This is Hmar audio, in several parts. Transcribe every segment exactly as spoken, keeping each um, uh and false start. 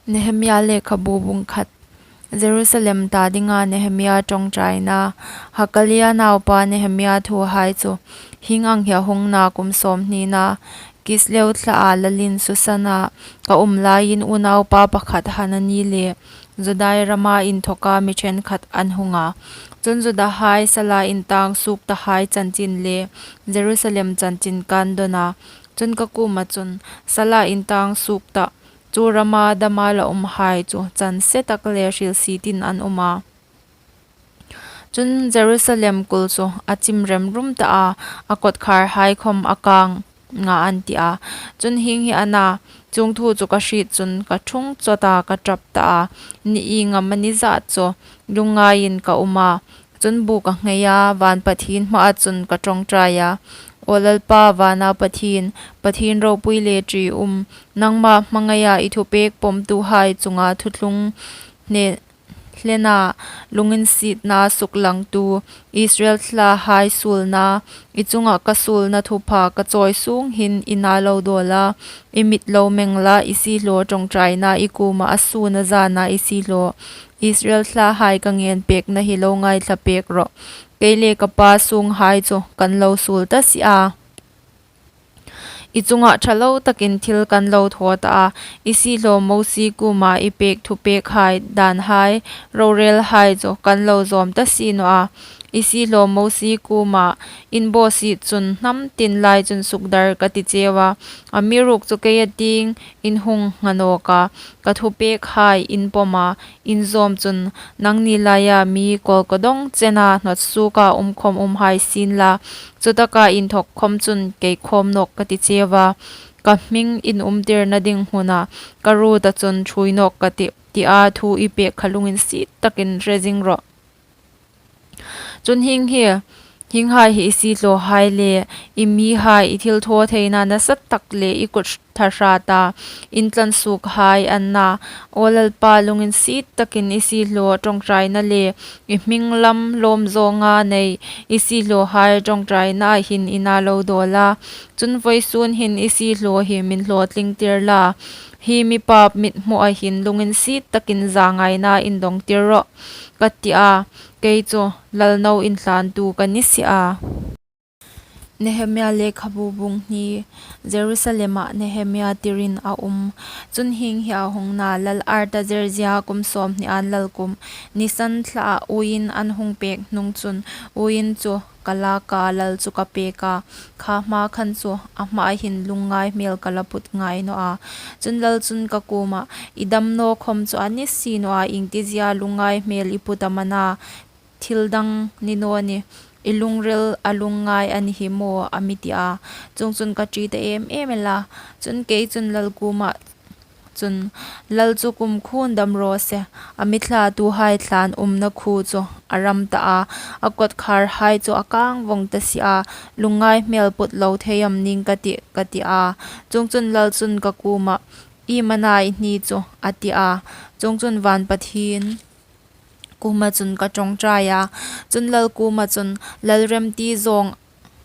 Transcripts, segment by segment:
Nehemia lekhabu bung khat. Jerusalem ta dinga Nehemia ṭawngṭaina. Hakalia naupa Nehemia thuhai chu. Hieng ang hi a hung na kum sawmhnina, Kislev thla a lalin Susana ka um laiin unaupa pakhat Hanani le Judai rama inthawka mi ṭhenkhat an hung a. Chun Judahai sala intang suok tahai chanchin le Jerusalem chanchin kan dawn a. Chun ka kuoma chun, sala intang suok ta, chu rama dama la umhai chu chan se tak le hrilsitin an um a. Chun Jerusalem kul chu a chim remrum ta a, a kawtkharhai khawm a kang nga an ti a. Chun hieng hi a na, chuong thu chu ka hriet chun ka ṭhung chawt a, ka ṭap ta a, ni ieng am a ni zat chu lungngaiin ka um a. Chun buk a nghei a, Van Pathien hmaa chun ka ṭawngṭai a, Aw Lalpa, vana Pathien, Pathien ropui le ṭium, nangma hmangaia i thupek pawmtuhai chunga thuthlung hne hlena, lunginsietna suklangtu, Israel thlahai suolna, i chunga ka suolna thupha ka chawi sung hin i na lo dawl a, i mit lo meng la, i siehlaw ṭawngṭaina i kuoma a sun a zana i siehlaw Israel thlahai ka ngenpekna hi lo ngaithla pek rawh. Kei le ka pa sunghai chu kan lo suol ta si a. I chunga ṭha lo takin thil kan lo thaw ta a, i siehlaw Mosie kuoma i pek thupekhai, danhai, rorelhai chu kan lo zawm ta si naw a. I siehlaw Mosie kuoma in bawsiet chun hnam tin lai chun sukdar ka ti cheu a. Amiruokchu kei a tieng in hung ngha nawk a, ka thupekhai in pawm a, in zawm chun nangni laia mi kawlkawdawng chena hnawt suoka um khawm um hai sien la, chutaka inthawk khawm chun kei khawm nawk ka ti cheu a, ka hming in umtirna ding hmuna ka ruota chun ṭhuoi nawk ka tih, tia thu i pek kha lunginsiet takin hre zing rawh. Chun hieng hi, hienghai hi i siehlawhai le i mihai, i thilthawtheina nasa tak le i kut thahrata intlansuokhai an na. Aw Lalpa, lunginsiet takin i siehlaw ṭawngṭaina le i hming lam lawm zawnga nei i siehlawhai ṭawngṭainaa hin i na lo dawl a. Chun vawisun hin i siehlaw hi min hlawtlingtir la, hi mipa mithmua hin lunginsiet takin zangaina indawngtir rawh, ka ti a, kei chu lalno inhlantu ka ni si a. Nehemia lekhabu bung hni. Jerusalema Nehemia tirin a um. Chun hieng hi a hung na, Lal Artazerzia kum sawmhni an lal kum, Nisan thla a uoin an hung pek hnung chun uoin chu ka lak a, lal chu ka pek a, kha hma khan chu a hmaa hin lungngai hmel ka la put ngai naw a. Chun lal chun ka kuoma, i damnaw khawm chu a ni si naw a, iengtizia lungngai hmel i put am a na? Thil dang ni naw ni, i lungril a lungngai a ni hi maw? A mi ti a. Chuongchun ka ṭi ta em em el a. Chun kei chun lal kuoma chun, lal chu kumkhuoin dam raw se, a mi thlatuhai thlan umna khuo chu a ram ta a, a kawtkharhai chu a kang vawng ta si a, lungngai hmel put lo thei am ning ka tih, ka ti a. Chuongchun lal chun ka kuoma, iem a na i hni chu? A ti a. Chuongchun Van Pathien kuoma chun ka ṭawngṭai a. Chun lal kuoma chun, lal remti zawng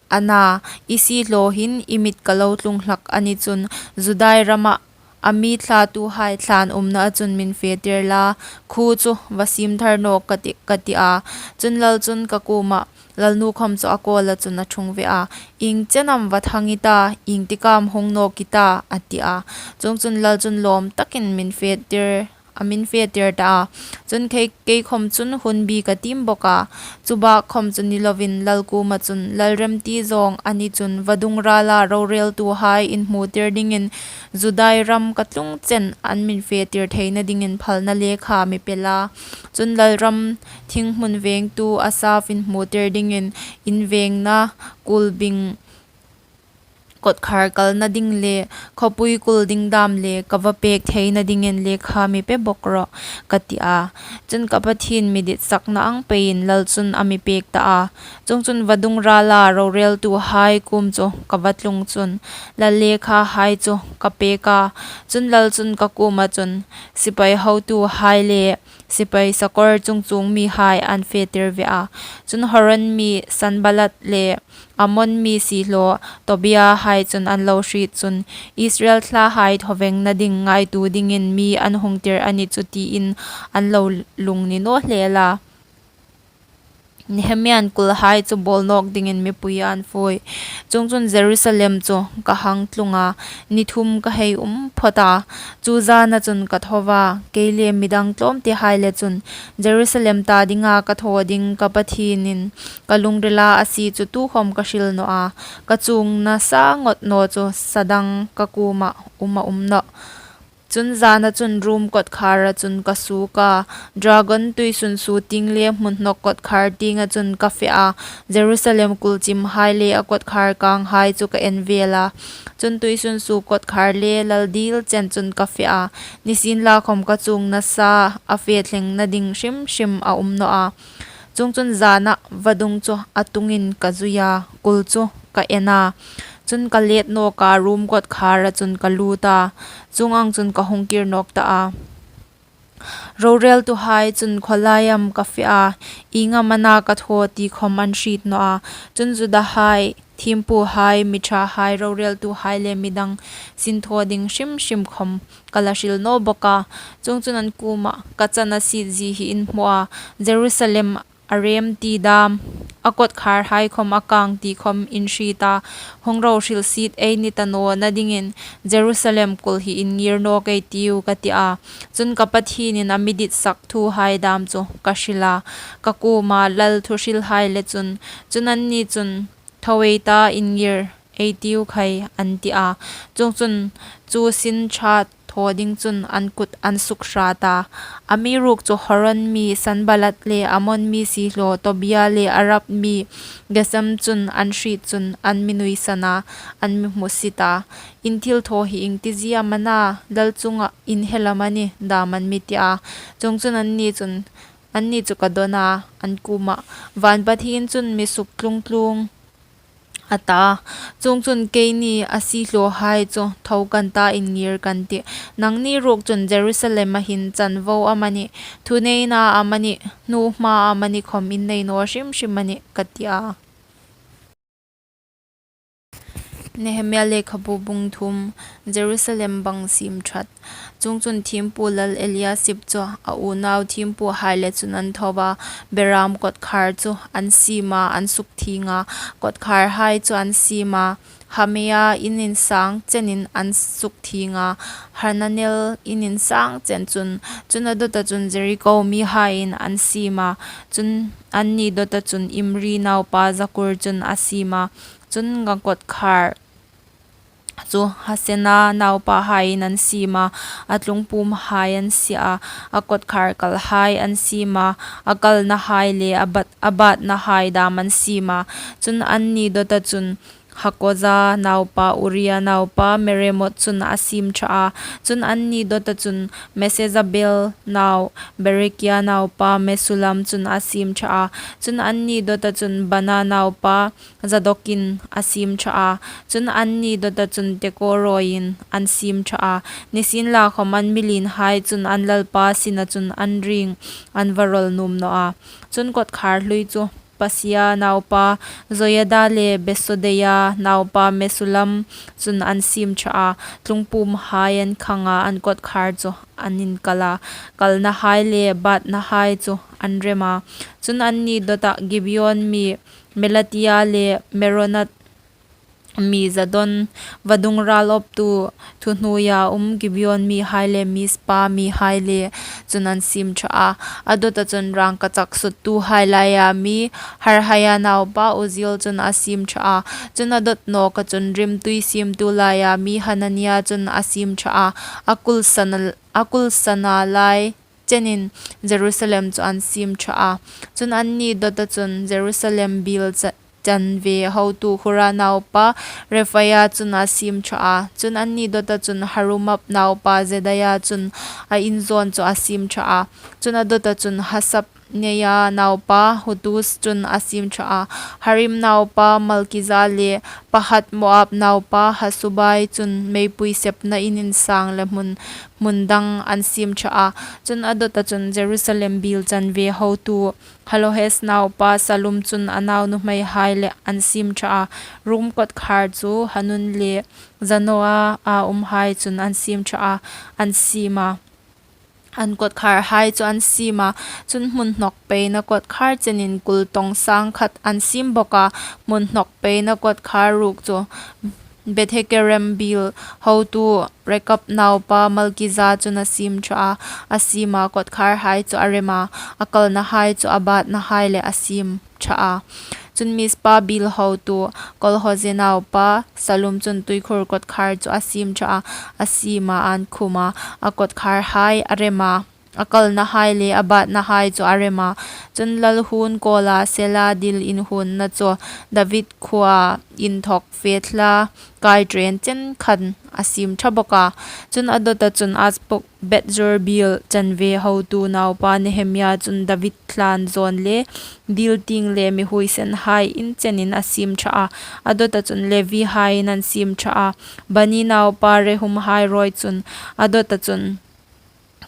a na, i siehlaw hin i mit ka lo tlung hlak a ni chun, Judai rama a mi thlatuhai thlan umnaa chun min fetir la, khuo chu va siem thar nawk ka tih, ka ti a. Chun lal chun ka kuoma, lalnu khawm chu a kuoma chun a ṭhung ve a, ieng chen am va thang i ta, iengtik am hung nawk i ta? A ti a. Chuongchun lal chun lawm takin min fetir a min fetir ta a. Chun kei, kei khawm chun hun bik a tiem bawk a. Chu bak khawm chu ni lovin lal kuoma chun, lal remti zawng a ni chun vadung rala roreltuhai inhmutir dingin Judai ram ka tlung chen an min fetir theina dingin phalna lekha mi pe la. Chun lal ram thinghmun vengtu Asaf inhmutir dingin invengna kulbing kawtkhar kalna ding le khawpui kul ding dam le ka va pek theina dingin lekha mi pe bawk rawh, ka ti a. Chun ka Pathien mi ditsakna ang peiin lal chun a mi pek ta a. Chuongchun vadung rala roreltuhai kuom chu ka va tlung chun lal lekhahai chu ka pek a. Chun lal chun ka kuoma chun sipai hotuhai le sipai sakawr chungchuong mihai an fetir ve a. Chun Horon mi Sanballat le Ammon mi siehlaw Tobia hai chun an lo hriet chun, Israel thlahai thawvengna ding ngaituo dingin mi an hung tir a ni chu tiin an lo lungni naw hle a. Nehemian kulhai chu bawl nawk dingin mipui an fui. Chuongchun Jerusalem chu ka hang tlung a, ni thum ka hei um phawt a. Chu zana chun ka tho a, kei le midang tlawmte hai le chun Jerusalem ta dinga ka thaw ding ka Pathienin ka lungrila a sie chu tukhawm ka hril naw a, ka chuong nasa ngawt naw chu sa dang ka kuoma um a um nawh. Chun zana chun rum kawtkhara chun ka suok a, dragon tuisunsu tieng le hmunhnawk kawtkhar tienga chun ka fe a, Jerusalem kulchimhai le a kawtkhar kanghai chu ka en vel a. Chun tuisunsu kawtkhar le lal dil chen chun ka fe a, nisienlakhawm ka chuong nasa a fe thlengna ding hrim hrim a um naw a. Chuongchun zana vadung chu a tungin ka zui a, kul chu ka en a. Chun ka let nawk a, rum kawtkhara chun ka lut a, chuong ang chun ka hung kir nawk ta a. Roreltuhai chun khawlai am ka fe a, ieng am a na ka thaw ti khawm an hriet naw a. Chun Judahai, thiempuhai, mi ṭhahai, roreltuhai le midang sinthaw ding hrim hrim khawm ka la hril naw bawk a. Chuongchun an kuoma ka chan a siet zie hi in hmu a, Jerusalem a rem ti dam, a kawtkharhai khawm a kang ti khawm in hriet a, hung ro hrilsiet ei ni ta nawna dingin Jerusalem kul hi in ngir nawk ei tiu ka ti a. Chun ka Pathienin a mi ditsak thuhai dam chu ka hril a, ka kuoma lal thuhrilhai le chun, chun anni chun, tho ei ta, in ngir ei tiu khai, an ti a. Chuongchun chu sin ṭha thaw ding chun an kut an suk hrat a. Amiruokchu Horon mi Sanballat le Ammon mi siehlaw Tobia le Arab mi Gesem chun an hriet chun an mi nuisan a, an mi hmusit a. In thilthaw hi iengtizie am a na, lal chunga in hel am a ni, dam an mi ti a. Chuongchun anni chun, anni chu ka dawn a, an kuoma, Van Pathien chun mi suk tlung tlung a ta. Chuongchun keini a siehlawhai chu tho kan ta, in ngir kan tih. Nangni ruok chun Jerusalem-a hin chanvo amanih, thuneina amanih, hnuhma amanih khawm in nei naw hrim hrim a nih, ka ti a. Nehemia lekhabu bung thum. Jerusalem bang siem ṭhat. Chuongchun thiempu lal Eliasib chu a unau thiempuhai le chun an tho a, beram kawtkhar chu an siem a, an suk thieng a, kawtkharhai chu an siem a, Hamea in insang chenin an suk thieng a, Hananel in insang chen chun. Chun a dawta chun Jeriko mihaiin an siem a, chun anni dawta chun Imri naupa Zakur chun a siem a, chun a kawtkhar chu Hasena naupahaiin an siem a, a tlungpumhai an sie a, a kawtkhar kalhai an siem a, a kalnahai le a bat, a batnahai dam an siem a. Chun anni dawta chun Hakoza naupa, Uria naupa Meremot chun a siem ṭha a. Chun anni dawta chun Mesezabel nau, Berekia naupa Mesulam chun a siem ṭha a. Chun anni dawta chun Bana naupa Zadokin a siem ṭha a. Chun anni dawta chun Tekoroin an siem ṭha a. Nisienlakhawm an mi lienhai chun an lalpa sina chun an ring, an va rawl nuom naw a. Chun kawtkhar hlui chu Pasia naupa Joiada le Besodeia naupa Mesulam chun an siem ṭha a. Tlungpumhai an khang a, an kawtkhar chu an inkal a, kalnahai le batnahai chu an rem a. Chun anni dawta Gibeon mi Melatia le Meronot mi Zadon, vadung ral awptu, thuhnuoia um Gibeon mihai le Mizpa mihai le chun an siem ṭha a. A dawta chun rangkachak suttuhai laia mi Harhaia naupa Uziel chun a siem ṭha a. Chun a dawt nawka chun rimtui siemtu laia mi Hanania chun a siem ṭha a. A kul sana, a kul sana lai chenin Jerusalem chu an siem ṭha a. Chun anni dawta chun Jerusalem biel cha-, chanve hotu Hura naupa Refaia chun a siem ṭha a. Chun anni dawta chun Harumaph naupa Zedaia chun a inzawn chu a siem ṭha a. Chun a dawta chun Hasap Neia naupa Hattus chun a siem ṭha a. Harim naupa Malkija le Pahat-moab naupa Hasubai chun meipui sepna in insang le hmun, hmun dang an siem ṭha a. Chun a dawta chun Jerusalem biel chanve hotu Halohes naupa Sallum chun a naunuhmeihai le an siem ṭha a. Rum kawtkhar chu Hanun le Zanoa a umhai chun an siem ṭha a, an siem a. An kawtkharhai chu an siem a. Chun hmun hnawk peina kawtkhar chenin kul tawng sang khat an siem bawk a. Hmun hnawk peina kawtkhar ruok chu Beth-hakerem biel hotu Rekab naupa Malkija chun a siem ṭha a, a siem a, kawtkharhai chu a rem a, a kalnahai chu a bâtnahai le a siem ṭha a. Chun Mizpa biel hotu Kol-hoze naupa Sallum chun tuikhur kawtkhar chu a siem ṭha a, a siem a, an khum a, a kawtkharhai a rem a, a kalnahai le a bâtnahai chu a rem a. Chun lal huon kawla Sela dil inhuonna chu David khuo inthawk fe thla kai ṭen chen khan a siem ṭha bawk a. Chun a dawta chun Azbuk Beth-zur biel chanve hotu naupa Nehemia chun David thlan zawn le dil tieng le mi huoisenhai in chenin a siem ṭha a. A dawta chun Levihaiin an siem ṭha a. Bani naupa Rehumhai rawi chun a dawta chun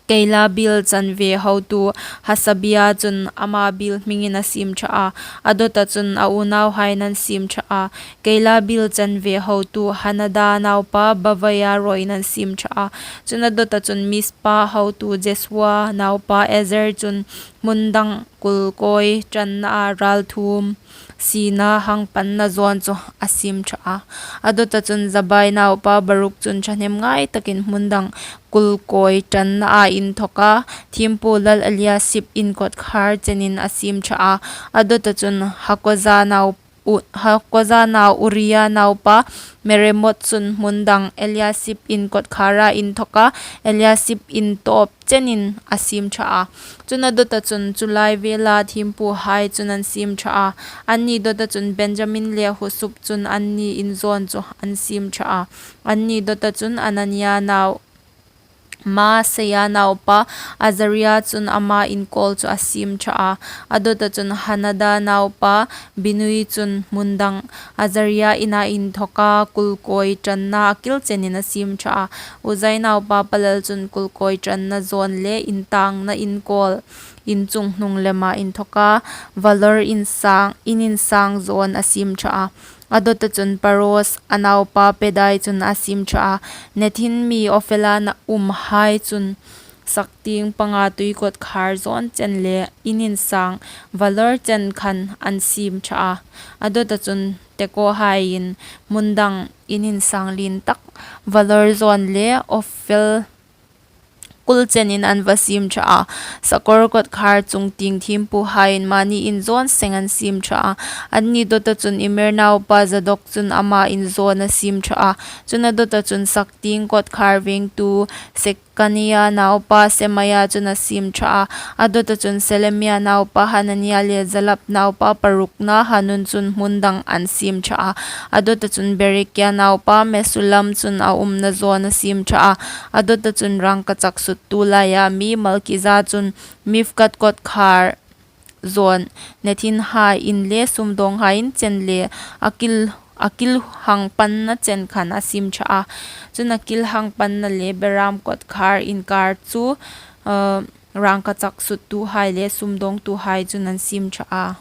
Keila biel chanve hotu Hasabia chun ama biel hmingin a siem ṭha a. A dawta chun a unauhaiin an siem ṭha a. Keila biel chanve hotu Henada naupa Bavaia rawiin an siem ṭha a. Chun a dawta chun Mizpa hotu Jesua naupa Ezer chun hmun dang kul kawi ṭanna a ralthuom siena hang panna zawn chu a siem ṭha a. A dawta chun Zabbai naupa Baruk chun ṭhahnem ngai takin hmun dang kul kawi ṭanna a inthawka thiempu lal Eliasib in kawtkhar chenin a siem ṭha a. A dawta chun Hakoza nau U-, Hakoza nau Uria naupa Meremoth chun hmun dang Eliasib in kawtkhara inthawka Eliasib in tawp chenin a siem ṭha a. Chun a dawta chun chu lai vela thiempuhai chun an siem ṭha a. Anni dawta chun Benjamin le Husub chun anni in zawn chu an siem ṭha a. Anni dawta chun Anania nau Maaseia naupa Azaria chun ama inkawl chu a siem ṭha a. A dawta chun Henada naupa Binnui chun hmun dang Azaria ina inthawka kul kawi ṭanna a kil chenin a siem ṭha a. Uzai naupa Palal chun kul kawi ṭanna zawn le intangna inkawl in chunghnung lema inthawka valor insang, in insang zawn a siem ṭha a. A dawta chun Paros a naupa Pedai chun a siem ṭha a. Nethin mi Ophela na umhai chun saktieng panga tui kawtkhar zawn chen le in insang valor chen khan an siem ṭha a. A dawta chun Tekoahaiin hmun dang in insang lien tak valor zawn le Ophel kul chenin an va siem ṭha a. Sakor kawtkhar chungtieng thiempuhaiin mani in zawn seng an siem ṭha a. Anni dawta chun Immer naupa Zadok chun ama in zawn a siem ṭha a. Chun a dawta chun saktieng kawtkhar vengtu Sekania naupa Semaia chun a siem ṭha a. A dawta chun Selemia naupa Hanania le Zalap naupa Baruk na Hanun chun hmun dang an siem ṭha a. A dawta chun Berekia naupa Mesullam chun a umna zawn a siem ṭha a. A dawta chun rangkachak suttu laia mi Malkija chun Mifkat kawtkhar zawn Nethinhaiin le sumdawnghaiin chen le a kil, a kil hang panna chen khan a siem ṭha a. Chun a kil hang panna le beram kawtkhar inkar chu, uh, rangkachak suttuhai le sumdawngtuhai chun an siem ṭha a.